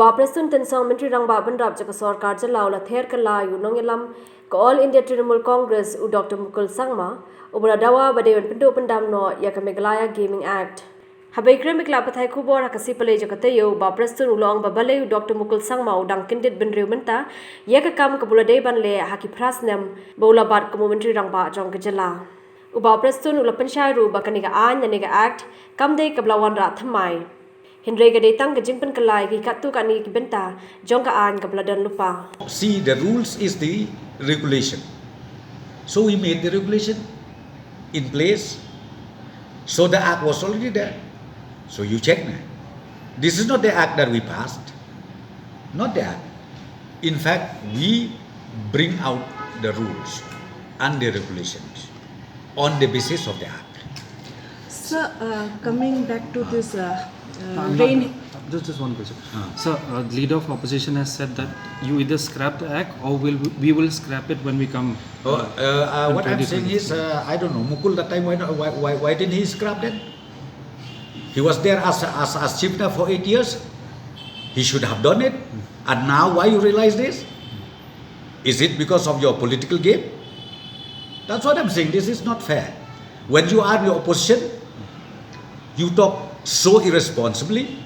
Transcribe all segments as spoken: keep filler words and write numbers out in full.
Bah Prestone Tynsong, Myntri Rangbah Bynrap jong ka Sorkar Jylla, u la ther kylla ïa u nongïalam ka All India Trinamool Congress, u Doctor Mukul Sangma, uba la dawa ba dei ban pynduh pyndam noh ïa ka Meghalaya Gaming Act. Haba ïakren bad ki lad pathai khubor ha ka sngi Palei jong ka taïew, Bah Prestone u la ong ba balei u Doctor Mukul Sangma u dang kyndit bynriew mynta ïa ka kam kaba u la dei ban leh ha ki phra snem ba u la bat kum u Myntri Rangbah jong ka Jylla. U Bah Prestone u la pynshai ruh ba kane ka aiñ lane ka Act kam dei kaba la wanrah thymmai, hynrei ka dei tang ka jingpynkylla ïa ki katto katne ki bynta jong ka aiñ kaba la don lypa. See, the rules is the regulation. So we made the regulation in place. So the act was already there. So you check now. This is not the act that we passed. Not the act. In fact, we bring out the rules and the regulations on the basis of the act. Sir, uh, coming back to this uh, uh, I'm rain. Not, just, just one question. Ah. Sir, uh, the leader of opposition has said that you either scrap the act or we'll, we will scrap it when we come. Oh, uh, uh, in what I'm saying twenty twenty-three. Is, uh, I don't know, Mukul, that time, why, not- why, why, why didn't he scrap then? He was there as, as, as chief now for eight years. He should have done it. And now, why you realize this? Is it because of your political game? That's what I'm saying. This is not fair. When you are in the opposition, you talk so irresponsibly.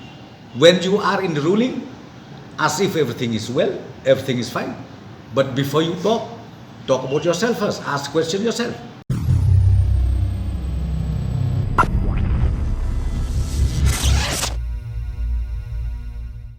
When you are in the ruling, as if everything is well, everything is fine. But before you talk, talk about yourself first. Ask question yourself.